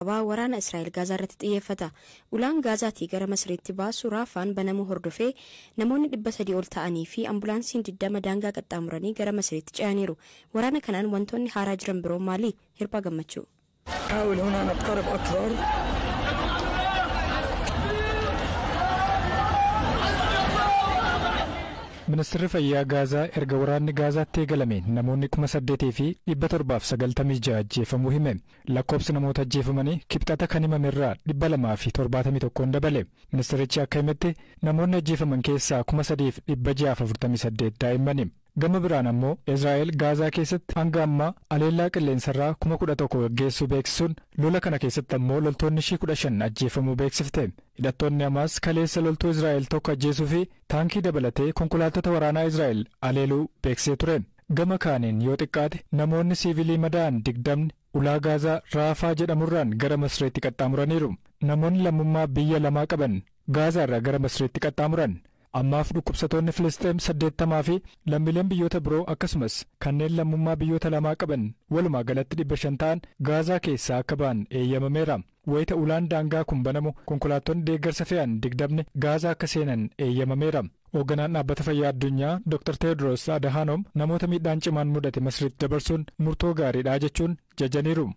Waraana Israa'el Gaazaa irratti xiyyeeffata. Ulaan Gaazaatii gara Masriitti baasu Raafaan banamuu hordofee namoonni 300 ol ta'anii fi ambulaansiin 20 daangaa qaxxaamuranii gara Masriitti ce'aniiru. Waraana kanaan wantoonni haaraa jiran biroo maali? Hirphaa Gammachuu. نحاول هنا نقترب أكثر. Ministeerri Fayyaa Gaazaa erga waraanni Gaazaatti eegalame namoonni 8,796 ajjeefamuu hime. Lakkoofsi namoota ajjeefamanii Kibxata kan himame irraa 271 dabale. Ministeerichi akka himetti namoonni ajjeefaman keessaa 3,648 daa'immani. Gama biraan ammoo Israa'el Gaazaa keessatti hanga ammaa aleellaa qilleensarraa 11,000 gaggeessuu beeksisuun lola kana keessatti ammoo loltoonni ishii 15 ajjeefamuu beeksifte. Hidhattoonni Hamaas kaleessa loltuu Israa'el tokko ajjeesuu fi taankii dabalatee konkolaattota waraanaa Israa'el aleeluu beeksisee ture. Gama kaaniin yoo xiqqaate namoonni siivilii madaa'an 20 ulaa Gaazaa Raafaa jedhamurraan gara Masreetti qaxxaamuraniiru. Namoonni lammummaa biyya lamaa qaban Gaazaarraa gara Masreetti qaxxaamuran. Ammaaf dhukkubsatoonni Filisxeem 80 fi lammiileen biyyoota biroo akkasumas kanneen lammummaa biyyoota lamaa qaban walumaa galatti 500 ta'an Gaazaa keessaa akka ba'an eeyyamameera. Wayita ulaan daangaa kun banamu konkolaattonni deeggarsa fe'an 20 Gaazaa akka seenan eeyyamameera. Hoogganaan dhaabbata fayyaa addunyaa Dr. Teedros Adhanom namoota miidhaan cimaan mudate Masriitti dabarsuun murtoo gaariidha jechuun jajaniiru.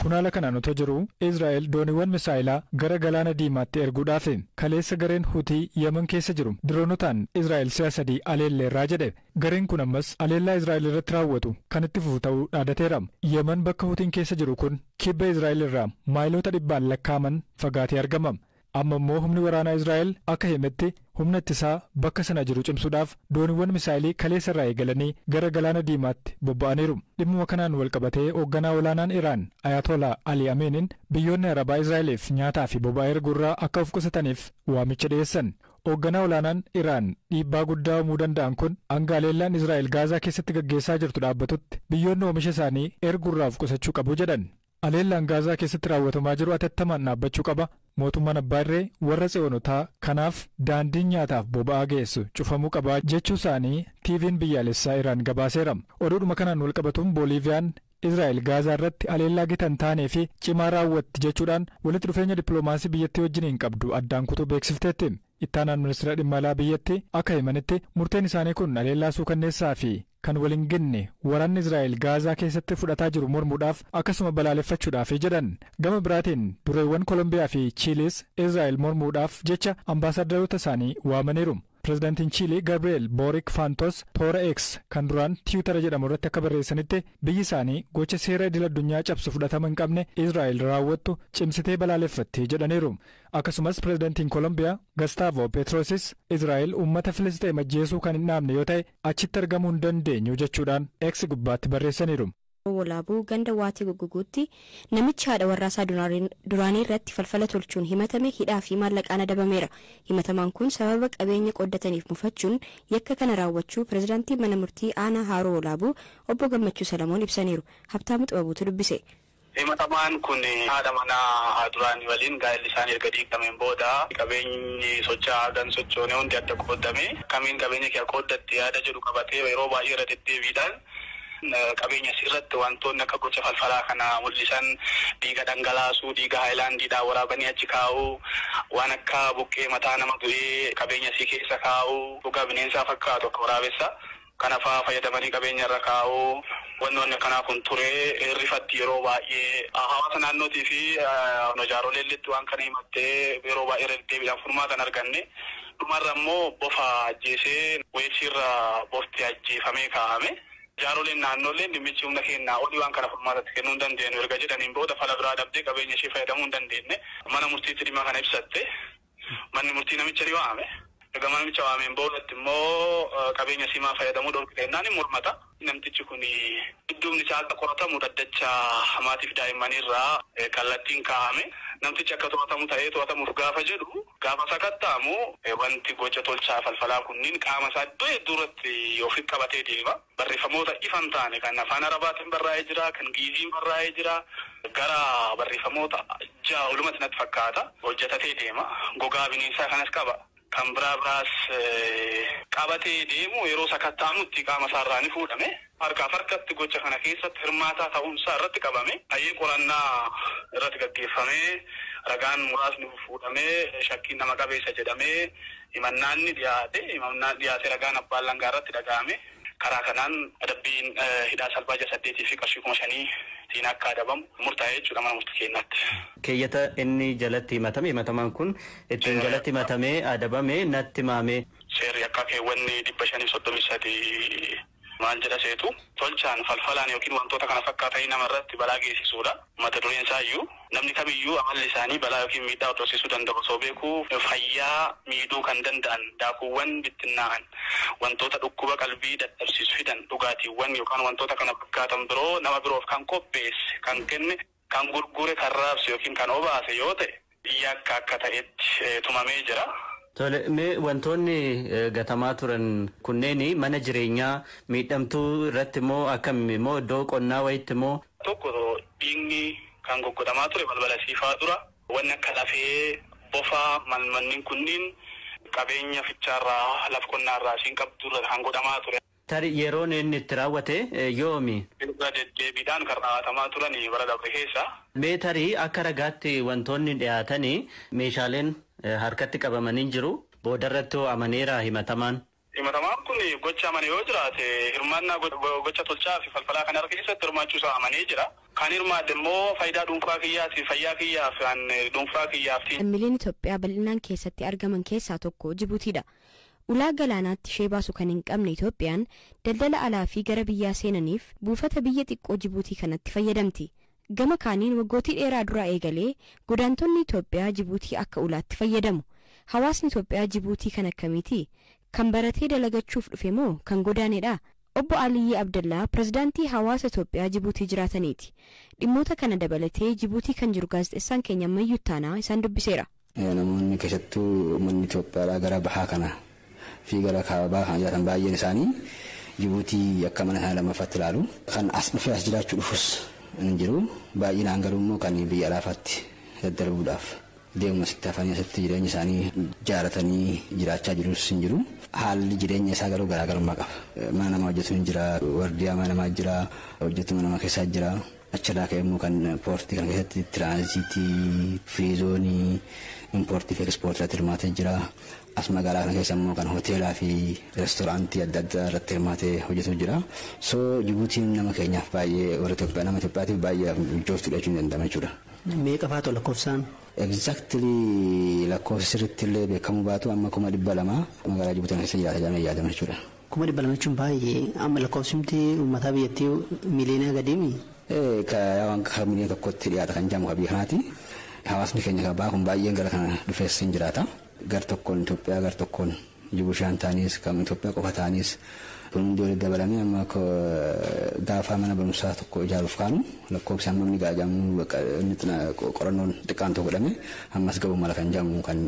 Kun haala kanaan otoo jiruu Israa'el dooniiwwan misaa'ilaa gara galaana diimaatti erguudhaaf kaleessa gareen Hutii Yemen keessa jiru diroonotaan Israa'el si'a sadii aleelleerraa jedhe. Gareen kun ammas aleellaa Israa'el irratti raawwatu kan itti fufu ta'uu dhaadateera. Yemen bakka Hutiin keessa jiru kun kibba Israa'el irraa maayiloota dhibbaan lakkaa'aman fagaatee argama. Amma immoo humni waraanaa Israa'el akka himetti humna ittisaa bakka sana jiru cimsuudhaaf dooniiwwan misaa'ilii kaleessa irraa eegalanii gara galaana diimaatti bobba'aniiru. Dhimmuma kanaan walqabatee hoogganaa olaanaan Iraan Ayatollah Ali Ameeniin biyyoonni Arabaa Israa'eliif nyaataa fi boba'aa erguurraa akka of qusataniif waamicha dhiyeessan. Hoogganaa olaanaan Iraan dhiibbaa guddaa uumuu danda'an kun hanga aleellaan Israa'el Gaazaa keessatti gaggeessaa jirtu dhaabbatutti biyyoonni oomisha isaanii erguurraa of qusachuu qabu jedhan. Aleellaan Gaazaa keessatti raawwatamaa jiru atattamaan dhaabbachuu qaba. Mootummaan abbaa irree warra tsi'oonotaa kanaaf daandiin nyaataaf boba'aa geessu cufamuu qaba jechuu isaanii TV'n biyyaalessaa Iraan gabaaseera. Oduudhuma kanaan walqabatuun Booliiviyaan Israa'el Gaazaa irratti aleellaa gita hin taanee fi cimaa raawwatti jechuudhaan walitti dhufeenya dippiloomaasii biyyattii wajjiniin qabdu addaan kutuu beeksifteetti. Ittaanaan ministeera dhimma alaa biyyattii akka himanitti murteen isaanii kun aleellaa suukanneessaa fi kan wal hin ginne waraanni Israa'el Gaazaa keessatti fudhataa jiru mormuudhaaf akkasuma balaaleffachuudhaaf jedhan. Gama biraatiin dureewwan Kolumbiyaa fi Chiilis Israa'el mormuudhaaf jecha ambaasaadarota isaanii waamaniiru. Pireezidaantiin Chiilii Gabriel Boric Faantos toora X kan duraan Tiwutara jedhamu irratti akka barreessanitti biyyi isaanii gocha seera idil addunyaa cabsu fudhatama hin qabne Israa'el raawwattu cimsitee balaaleffatti jedhaniiru. Akkasumas pireezidaantiin Kolumbiyaa Gustavo Petrosis Israa'el uummata Filisxeem ajjeesuu kan hin dhaabne yoo ta'e achitti argamuu hin dandeenyu jechuudhaan X gubbaatti barreessaniiru. Walaabuu ganda waatii gugguguutti namichi haadha warraasaa duraanii irratti falfala tolchuun himatame hidhaa fi maallaqaan adabameera. Himatamaan kun sababa qabeenya qooddataniif mufachuun yakka kana raawwachuu pireezidaantii mana murtii aanaa Haaroo Walaabuu obbo Gammachuu Salamoon ibsaniiru. Habtaamu Xibabuutu dubbise. Himatamaan kun haadha manaa duraanii waliin gaa'elli isaanii erga diigameen booda qabeenyi socho'aa gan sochoone hundi adda qooddame kamiin qabeenya kee qooddatti yaada jedhu qabatee yeroo baay'ee irra deddeebiidhaan qabeenya irratti wantoonni akka gocha falfalaa kana mul'isan dhiiga dhangalaasuu, dhiiga haayilaandiidhaan waraabanii achi kaa'uu, waan akka buqqee mataa nama du'ee qabeenya isii keessa kaa'uu, dhugaa bineensaa fakkaatu akka waraabessa kana fa'aa fayyadamanii qabeenya irra kaa'uu, wantoonni akkanaa kun ture rifatti yeroo baay'ee hawaasa naannootii fi jaaroleelleetti waan kana himattee yeroo baay'ee irra deddeebiidhaan furmaata hin arganne. Dhumarra immoo bofa ajjeesee weessiirra bofti ajjeefamee kaa'ame. Jaaroleen naannoleen dhimmichi humna kennaa olii waan kana furmaatatti kennuu hin dandeenyu erga jedhaniin booda fala biraa dhabdee qabeenya ishee fayyadamuu hin dandeenye mana murtiitti dhimma kana ibsatte manni murtii namicha ni waame. Erga namicha waameen boodatti immoo qabeenya simaa fayyadamuu dhorkite jennaan hin mormata. Namtichi kun dudduubni isaa akka qoratamu dhaddacha maatiif daa'immaniirraa kallattiin kaa'ame. Namtichi akka to'atamu ta'ee to'atamuuf gaafa jedhu gaafa sakatta'amu wanti gocha tolchaa falfalaa kunniin qaama isaa iddoo hedduu irratti ofi qabatee deema. Barreeffamoota ifa hin taane kan afaan Arabaatiin barraa'ee jira, kan Giiziin barraa'ee jira. Gara barreeffamoota ja'a olumatti natti fakkaata. Hojjetatee deema. Gogaa bineensaa kanas qaba. Kan biraa biraas qabatee deemu yeroo sakatta'amutti qaama isaarraa ni fuudhame. Harkaaf harkatti gocha kana keessatti hirmaataa ta'uunsaa irratti qabame. Hayyee qorannaa irratti gaggeeffamee ragaan muraasni fuudhamee shakkiin nama qabeessa jedhamee himannaan ni dhiyaate. Himannaan dhiyaate ragaan abbaan langaa irratti dhaga'ame. Karaa kanaan adabbiin hidhaa salphaa 8 fi qarshii 5,000 akka adabamu murtaa'ee jechuudha mana murtii keenyaatti. Keeyyata inni jalatti himatame himatamaan kun ittiin jalatti himatamee adabame natti himame. Seerri akka keewwanni 533 maal jedha seetu tolchaan falfalaan yookiin wantoota kana fakkaatanii namarratti balaa geessisuudha. Mata dureen isaa iyyuu namni kamiyyuu amalli isaanii balaa yookiin miidhaa hordofsiisuu danda'u osoo beekuu fayyaa miidhuu kan danda'an daakuuwwan bittinnaa'an wantoota dhukkuba qalbii dadhabsiisu fidan dhugaatiiwwan yookaan wantoota kana fakkaatan biroo nama biroof kan qopheesse kan kenne kan gurgure kan raabse yookiin kan obaase yoo ta'e yakka akka ta'etti tumamee jira. Tole, mee wantoonni gatamaa turan kunneen mana jireenyaa miidhamtuu irratti immoo akkam immoo iddoo qonnaa wayiitti immoo. Tokko dhiigni kan goggodamaa ture balbala siifaa dura wanni akka lafee bofaa manneen kunniin qabeenya fichaarraa lafa qonnaarraa isiin qabdurra kan godhamaa ture. Tari yeroon inni itti raawwate yoomi? Irra deddeebiidhaan kan raawwatamaa turan bara darbe keessa. Mee tarii akka ragaatti wantoonni dhiyaatanii meeshaaleen harkatti qabamanii jiru boodarratti hoo amaneera himatamaan. Himatamaan kun gocha amane yoo jiraate hirmaannaa gocha tolchaa fi falfalaa kana keessatti hirmaachuu isaa amanee jira. Kan hirmaate immoo faayidaa dhuunfaa kiyyaatiif fayyaa kiyyaaf kan dhuunfaa kiyyaaf. Lammiileen Itoophiyaa bal'inaan keessatti argaman keessaa tokko Jibuutiidha. Ulaa galaanaatti ishee baasu kan hin qabne Itoophiyaan daldala alaa fi gara biyyaa seenaniif buufata biyya xiqqoo Jibuutii kanatti fayyadamti. Gama kaaniin waggootii dheeraa duraa eegalee godaantonni Itoophiyaa Jibuutii akka ulaatti fayyadamu. Hawaasni Itoophiyaa Jibuutii kan akkamiiti? Kan baratee dalagachuuf dhufe moo kan godaanedha? Obbo Aliyyii Abdallaa pirezidaantii hawaasa Itoophiyaa Jibuutii jiraataniiti. Dhimmoota kana dabalatee Jibuutii kan jiru gaazexeessaan keenya Ammayyuu Taanaa isaan dubbiseera. Namoonni keessattuu uummanni Itoophiyaadhaa gara bahaa kana fi gara kaabaa kana jiraatan baay'een isaanii Jibuutii akka mana isaanii lammaffaatti ilaalu. Kan as dhufee as jiraachuu dhufus hin jiru. Baay'inaan garuu immoo kan biyya alaafaatti daddarbuudhaaf deemu asitti hafanii asitti jireenya isaanii jaaratanii jiraachaa jirus hin jiru. Haalli jireenya isaa garuu garaagarummaa qaba. Mana namaa hojjetu hin jira, wardiyaa mana namaa jira, hojjetu mana namaa keessaa jira. Achirraa ka'e immoo kan poortii kana keessatti tiraanziitii, firiizoonii, impoortii fi ekspoortii irratti hirmaatee jira. As magaalaa kana keessa immoo kan hoteelaa fi reestooraantii adda addaa irratti hirmaatee hojjetu jira. So Jibuutiin nama keenyaaf baay'ee warra Itoophiyaa nama Itoophiyaatiif baay'ee mijooftuudha jechuun danda'ama jechuudha. Meeqa faatu lakkoofsaan? Exactly lakkoofsa sirriitti illee beekamuu baatu amma 200,000 magaalaa Jibuutii keessa jiraata jedhamee yaadama jechuudha. 200,000 jechuun baay'ee amma lakkoofsimti uummataa biyyattii miliyoona gadiimi? Waan miliyoona tokkotti dhiyaata kan jedhamu biyya kanaati. Hawaasni keenya kan bahaa kun baay'een gara kana dhufees hin jiraata. Gar tokkoon Itoophiyaa gar tokkoon Jibuutishaan ta'anis kan Itoophiyaa qofa ta'anis kun hundi walitti dabalamee amma gaafa mana barumsaa tokko ijaaruuf kaanu lakkoofsi hammam ni ga'a jedhamu qorannoon xiqqaan tokko godhame ammas ga'uu mala kan jedhamu kan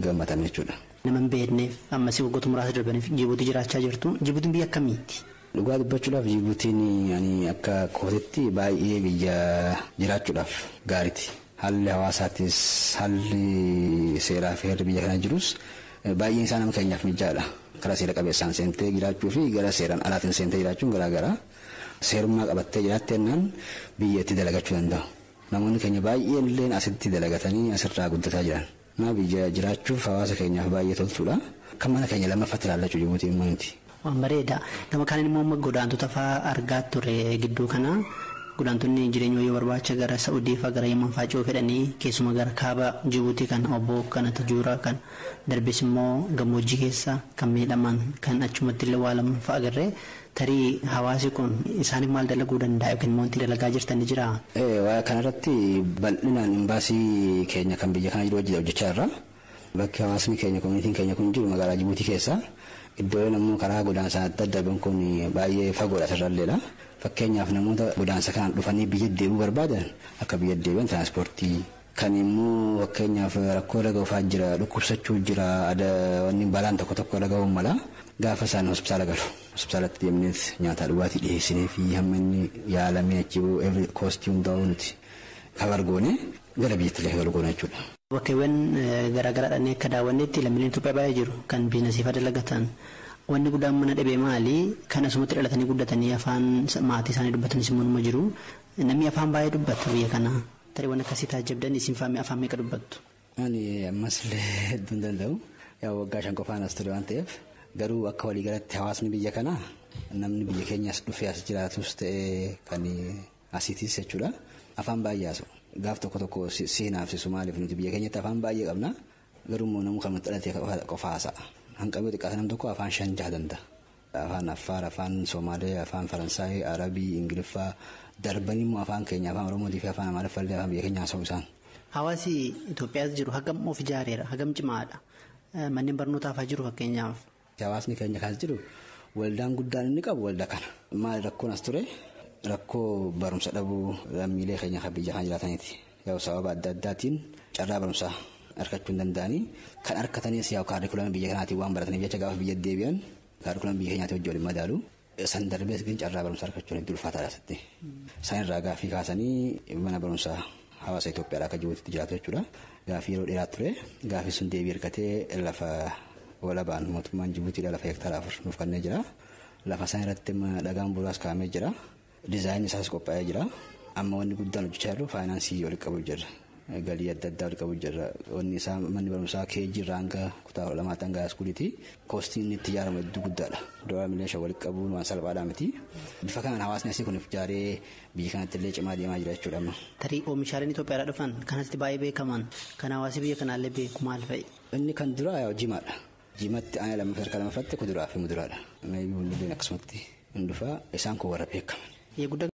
gammatame jechuudha. Nama hin beekneef ammasii waggoota muraasa darbaniif Jibuutii jiraachaa jirtu. Jibuutiin biyya akkamiiti? Dhugaa dubbachuudhaaf Jibuutiin ani akka kootitti baay'ee biyya jiraachuudhaaf gaariiti. Haalli hawaasaatis haalli seeraa fi heerri biyya kana jirus baay'een isaa nama keenyaaf mijaa'aadha. Karaa seera qabeessaan seentee jiraachuu fi gara seeraan alaatiin seentee jiraachuun garaagaraa. Seerummaa qabattee jiraatte jennaan biyya itti dalagachuu danda'u. Namoonni keenya baay'een illee asitti dalagatanii asirraa guddataa jiran. Na biyya jiraachuuf hawaasa keenyaaf baay'ee toltuudha. Kan mana keenya lammaffaatti ilaallachuu Jibuutiin immoo miti. Waan bareeda. Gama kaaniin immoo godaantota fa'aa argaa ture gidduu kana. Godaantonni jireenya yoo barbaacha gara Saa'udii fa'aa gara Yemen fa'aa ce'uu fedhanii keessumaa gara kaaba Jibuutii kan obbo kana Tajuuraa kan darbes immoo gammoojjii keessa kan miidhaman kan achumatti illee waa lama fa'aa agarree tarii hawaasi kun isaaniif maal dalaguu danda'a yookiin immoo wanti dalagaa jirtan ni jiraa? Waa'ee kanarratti bal'inaan imbaasii keenya kan biyya kana jiru hojjechaa jirra. Bakki hawaasni keenya koominitiin keenya kun jiru magaalaa Jibuutii keessa. Iddooleen ammoo karaa godaansaa adda darban kun baay'ee fagoodha asirralleedha. Fakkeenyaaf namoota godaansa kanaan dhufanii biyya deebi'uu barbaadan akka biyya deebi'an tiraanspoortii kan immoo fakkeenyaaf rakkoo irra ga'uufaa jira dhukkubsachuu jira wanni balaan tokko tokko irra ga'uu mala gaafa isaan hospitaala galu. Hospitaalatti deemnees nyaata dhugaatii dhiyeessinee fi hamma inni yaalamee achi koostii hundaa'uu nuti kabar goone gara biyyatti illee galu goone jechuudha. Bakkeewwan garaagaraadhaan akka daawwannetti lammiileen Itoophiyaa baay'ee jiru kan biizinasii fa'aa dalagatan. Wanni guddaan mana dhibee maali? Kan asumatti dhalatanii guddatanii afaan maatii isaanii dubbatanis immoo numa jiru. Namni afaan baay'ee dubbata biyya kana. Tarii waan akkasii taajjabdan isin afaan meeqa dubbattu? Ani ammas illee hedduu hin danda'u. Waggaa 5 qofaan as ture waan ta'eef garuu akka waliigalatti hawaasni biyya kanaa namni biyya keenyas dhufee as jiraatus ta'ee kan asiitis jechuudha. Afaan baay'ee haasa'u. Gaaf tokko tokko si hinaafsisu maaliif nuti biyya keenyatti afaan baay'ee qabna. Garuu immoo namni kan dhalate qofa haasa'a. Hanqamee xiqqaata nam tokko afaan 5 6 danda'a. Afaan Affaar, afaan Somaalee, afaan Faransaay, Arabii, Ingiliffaa darbanii immoo afaan keenya afaan Oromootii fi afaan Amaariffaa illee afaan biyya keenya haasa'u isaan. Hawaasi Itoophiyaas jiru hagam of ijaareera, hagam cimaadha. Manneen barnootaa fa'aa jiru fakkeenyaaf. Hawaasni keenya kaas jiru waldaan guddaan inni qabu waldaa kana. Maali rakkoon as ture? Rakkoo barumsa dhabuu lammiilee keenya kan biyya kana jiraataniiti. Yaa'u sababa adda addaatiin carraa barumsaa argachuu hin danda'anii kan argatanis yaa'u kaarikulamii biyya kanaatiin waan barataniif jecha gaafa biyya deebi'an kaarikulamii biyya keenyaatiin wajjin waliin madaalu. San darbees gin carraa barumsaa argachuun hedduu ulfaataadha asitti. Isaan irraa gaaffii kaasanii mana barumsaa hawaasa Itoophiyaadhaa akka Jibuutiitti jiraatu jechuudha. Gaaffii yeroo dheeraa ture. Gaaffii sun deebii argatee lafa walabaan mootummaan Jibuutiidha lafa hektaara 4 nuuf kennee jira. Lafa isaan irratti dhagaan bu'uuraas kaa'amee jira. Dizaayinii isaas qophaa'ee jira. Amma wanni guddaan hojjechaa jirru faayinaansii walitti qabu jirra. Galii adda addaa walitti qabu jirra. Wanni isaa manni barumsaa KG irraa hanga kutaa 12 hanga iskuuliiti. Koostiin inni itti ijaaramu hedduu guddaadha. $5 miliyoona walitti qabuun waan salphaadhaa miti. Bifa kanaan hawaasni asii kun ijaaree biyya kanatti illee cimaa deemaa jira jechuudha amma. Tarii oomishaaleen Itoophiyaadhaa dhufan kanatti baay'ee beekaman kan hawaasi biyya kanaallee beeku maal fa'i? Inni kan duraa jimaadha. Jimatti aanaa lammaffaa sadarkaa lammaffaatti kuduraa fi muduraadha. Meebii bunni akkasumatti hin dhufaa isaan kun warra beekaman.